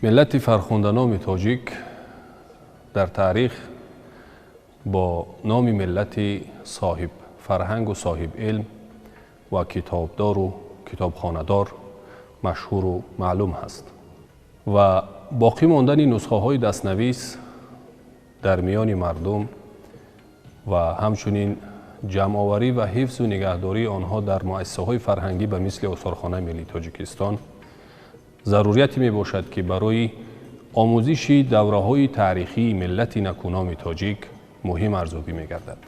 Миллати фархунданоми тоҷик дар таърих бо номи миллати соҳиб фарҳангу соҳиб илм ва китобдору китобхонадор машҳуру маълум ҳаст ва боқӣ мондани нусхаҳои дастнавис дар миёни мардум ва ҳамчунин ҷамъоварӣ ва ҳифзу нигаҳдории онҳо дар муассисаҳои фарҳангӣ ба мисли Осорхонаи миллии Тоҷикистон зарурияте мебошад, ки барои омӯзиши давраҳои таърихии миллати накуноми тоҷик муҳим арзёбӣ мегардад.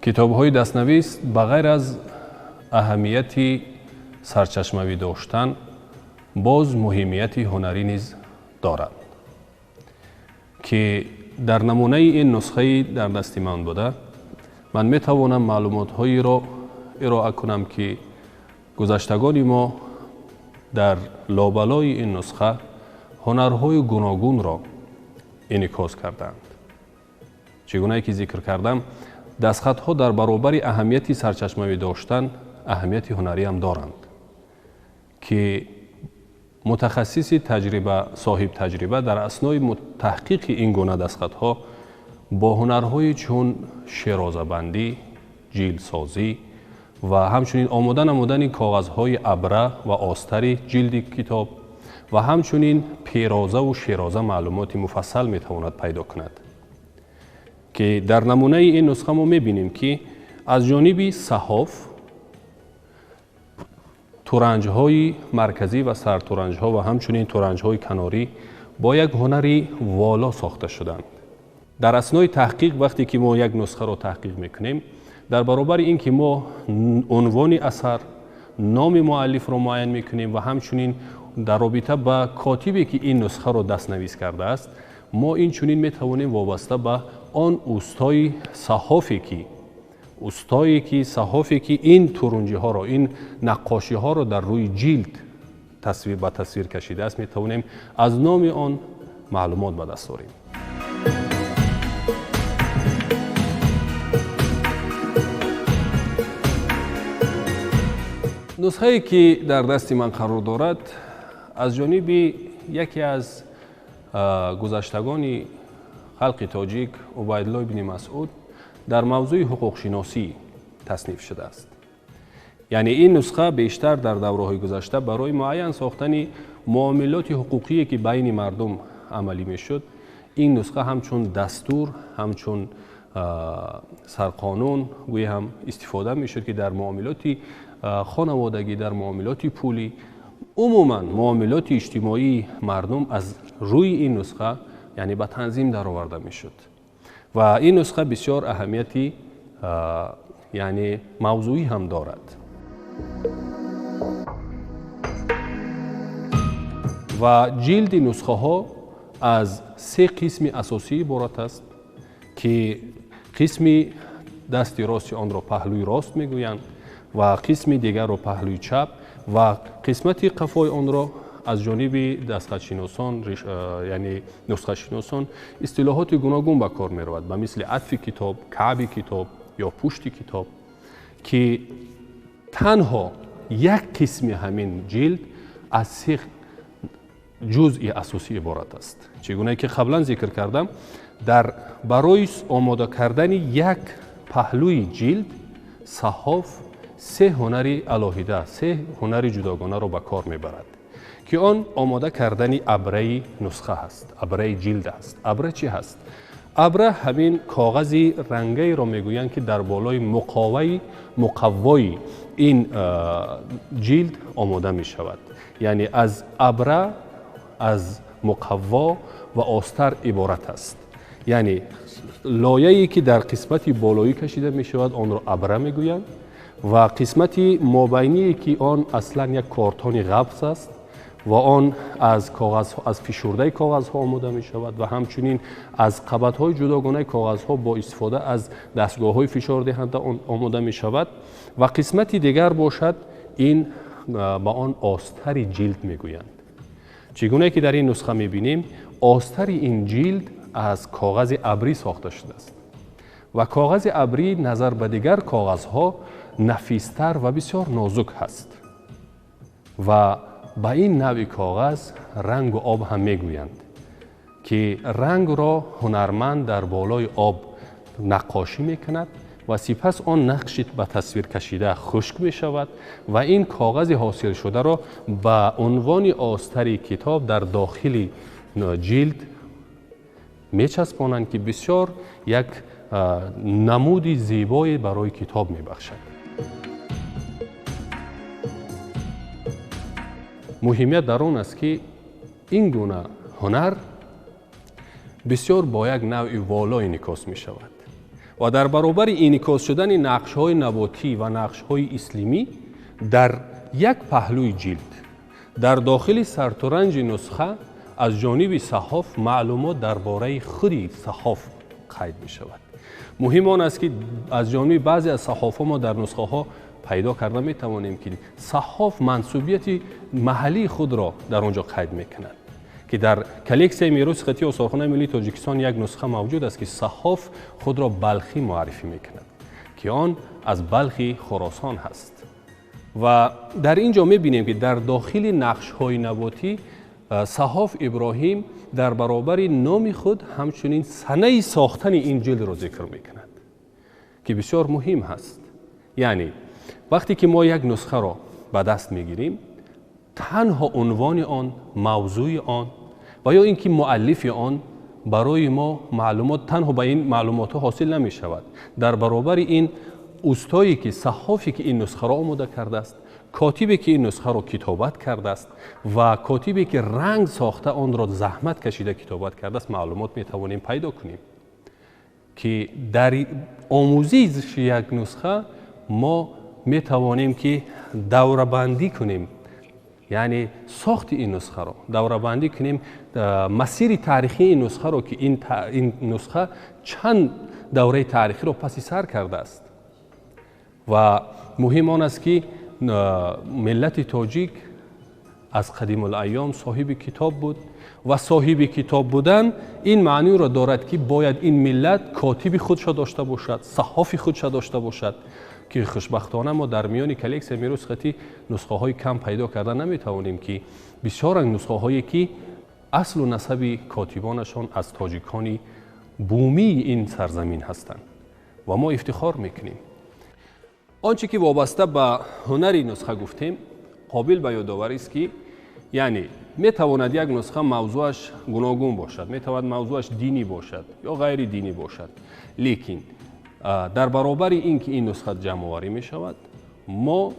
Китобҳои дастнавис ба ғайр аз аҳамияти сарчашмавӣ доштан боз муҳимияти ҳунарӣ низ дорад, ки дар намунаи ин нусхаи дар дасти ман буда ман метавонам маълумотҳоеро ироа кунам, ки гузаштагони мо дар лобалои ин нусха ҳунарҳои гуногунро инъикос кардаанд. Чӣ гунае ки зикр кардам, дастхатҳо дар баробари аҳамияти сарчашмавӣ доштан аҳамияти ҳунариам доранд, ки мутахассиси таҷриба, соҳиб таҷриба дар аснои таҳқиқи ин гуна дастхатҳо бо ҳунарҳои чун шерозабандӣ, ҷилдсозӣ ва ҳамчунин омода намудани коғазҳои абра ва остари ҷилди китоб ва ҳамчунин пирозаву шероза маълумоти муфассал метавонад пайдо кунад, ки дар намунаи ин нусха мо мебинем, ки аз ҷониби саҳоф туранҷҳои марказӣ ва сартуранҷҳо ва ҳамчунин туранҷҳои канорӣ бо як ҳунари воло сохта шуданд. Дар аснои таҳқиқ вақте ки мо як нусхаро таҳқиқ мекунем, дар баробари ин ки мо унвони асар, номи муаллифро муайян мекунем ва ҳамчунин дар робита ба котибе ки ин нусхаро дастнавис кардааст, мо инчунин метавонем вобаста ба он устои саҳофе ки устое ки саҳофе ки ин турунҷиҳоро, ин наққошиҳоро дар рӯи ҷилд ба тасвир кашидааст, метавонем аз номи он маълумот ба даст орем. Нусхае ки дар дасти ман қарор дорад аз ҷониби яке аз гузаштагони халқи тоҷик Убайдулло ибни Масъуд дар мавзӯи ҳуқуқшиносӣ тасниф шудааст. Яъне ин нусха бештар дар давраҳои гузашта барои муайян сохтани муомилоти ҳуқуқие ки байни мардум амалӣ мешуд, ин нусха ҳамчун дастур, ҳамчун сарқонун гӯе ҳам истифода мешуд, ки дар муомилоти хонаводагӣ, дар муомилоти пулӣ, умуман муомилоти иҷтимоии мардум аз рӯи ин нусха яъне ба танзим дароварда мешуд. Ва ин нусха бисёр аҳамияти яъне мавзӯӣ ҳам дорад. Ва ҷилди нусхаҳо аз се қисми асосӣ иборат аст, ки қисми дасти рости онро паҳлӯи рост мегӯянд ва қисми дигарро паҳлӯи чап ва қисмати қафои онро аз ҷониби дастхатшиносон, яъне нусхашиносон истилоҳоти гуногун ба кор меравад, ба мисли атфи китоб, каъби китоб ё пушти китоб, ки танҳо як қисми ҳамин ҷилд аз се ҷузъи асосӣ иборат аст. Чӣ гунае ки қаблан зикр кардам, дар барои омода кардани як паҳлӯи ҷилд саҳоф се ҳунари алоҳида, се ҳунари ҷудогонаро ба кор мебарад, ки он омода кардани абраи нусха ҳаст, абраи ҷилд аст. Абра чӣ ҳаст? Абра ҳамин коғази рангайро мегӯянд, ки дар болои муқаввои ин ҷилд омода мешавад. Яъне аз абра, аз муқавво ва остар иборат аст. Яъне лояе ки дар қисмати болоӣ кашида мешавад, онро абра мегӯянд Ва қисмати мобайние, ки он аслан як кортони ғафз аст ва он аз коғаз, аз фишурдаи коғазҳо омода мешавад ва ҳамчунин аз қабатҳои ҷудогонаи коғазҳо бо истифода аз дастгоҳҳои фишордиҳанда он омода мешавад. Ва қисмати дигар бошад, ин ба он остари ҷилд мегӯянд. Чӣ гуна ки дар ин нусха мебинем, остари ин ҷилд аз коғази абрӣ сохта шудааст ва коғази абрӣ назар ба дигар коғазҳо нафистар ва бисёр нозук ҳаст ва ба ин навъи коғаз рангу об ҳам мегӯянд, ки рангро ҳунарманд дар болои об наққошӣ мекунад ва сипас он нақши ба тасвир кашида хушк мешавад ва ин коғази ҳосилшударо ба унвони остари китоб дар дохили ҷилд мечаспонанд, ки бисёр як намуди зебое барои китоб мебахшад. Муҳимият дар он аст, ки ин гуна ҳунар бисёр бо як навъи воло инъикос мешавад ва дар баробари инъикос шудани нақшҳои наботӣ ва нақшҳои ислимӣ дар як паҳлӯи ҷилд, дар дохили сартуранҷи нусха аз ҷониби саҳоф маълумот дар бораи худи саҳоф қайд мешавад. Муҳим он аст, ки аз ҷониби баъзе аз саҳофҳо мо дар нусхаҳо пайдо карда метавонем, ки саҳоф мансубияти маҳаллии худро дар он ҷо қайд мекунад, ки дар коллексияи мероси хаттии осорхонаи миллии Тоҷикистон як нусха мавҷуд аст, ки саҳоф худро балхӣ муаррифӣ мекунад, ки он аз Балхи Хуросон ҳаст. Ва дар ин ҷо мебинем, ки дар дохили нақшҳои наботӣ саҳоф Иброҳим дар баробари номи худ ҳамчунин санаи сохтани ин ҷилдро зикр мекунад, ки бисёр муҳим ҳаст. Яъне вақте ки мо як нусхаро ба даст мегирем, танҳо унвони он, мавзӯи он ва ё ин ки муаллифи он барои мо маълумот танҳо ба ин маълумотҳо ҳосил намешавад. Дар баробари ин устое ки саҳофе ки ин нусхаро омода кардааст, котибе ки ин нусхаро китобат кардааст ва котибе ки ранг сохта онро заҳмат кашида китобат кардааст, маълумот метавонем пайдо кунем, ки дар омӯзиши як нусха мо метавонем ки даврабандӣ кунем, яъне сохти ин нусхаро даврабандӣ кунем, масири таърихии ин нусхаро, ки ин нусха чанд давраи таърихиро паси сар кардааст. Ва муҳим он аст, ки миллати тоҷик аз қадимулайём соҳиби китоб буд ва соҳиби китоб будан ин маъниро дорад, ки бояд ин миллат котиби худшо дошта бошад, саҳофи худшо дошта бошад, ки хушбахтона мо дар миёни коллексияи мероси хаттӣ нусхаҳои кам пайдо карда наметавонем, ки бисёранд нусхаҳое ки аслу насаби котибонашон аз тоҷикони бумии ин сарзамин ҳастанд ва мо ифтихор мекунем. Он чӣ ки вобаста ба ҳунари нусха гуфтем, қобил ба ёдоварист, ки яъне метавонад як нусха мавзӯаш гуногун бошад, метавонад мавзӯаш динӣ бошад ё ғайридинӣ бошад, лекин дар баробари ин ки ин нусха ҷамъоварӣ мешавад, мо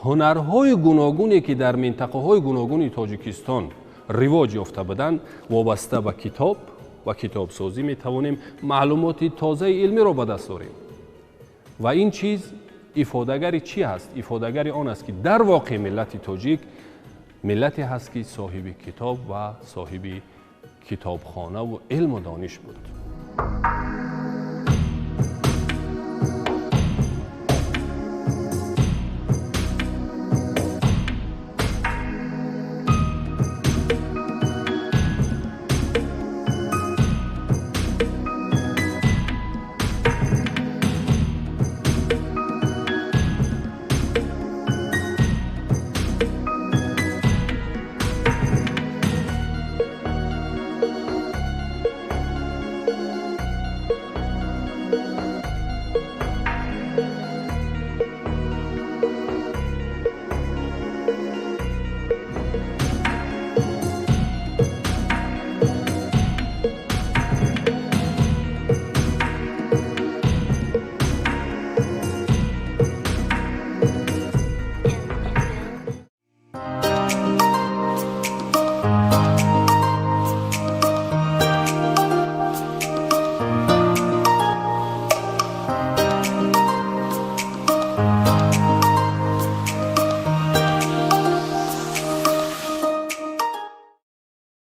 ҳунарҳои гуногуне ки дар минтақаҳои гуногуни Тоҷикистон ривоҷ ёфта буданд, вобаста ба китоб ва китобсозӣ метавонем маълумоти тозаи илмиро ба даст орем. Ва ин чиз ифодагари чӣ ҳаст? Ифодагари он аст, ки дар воқеъ миллати тоҷик миллате ҳаст, ки соҳиби китоб ва соҳиби китобхонаву илму дониш буд.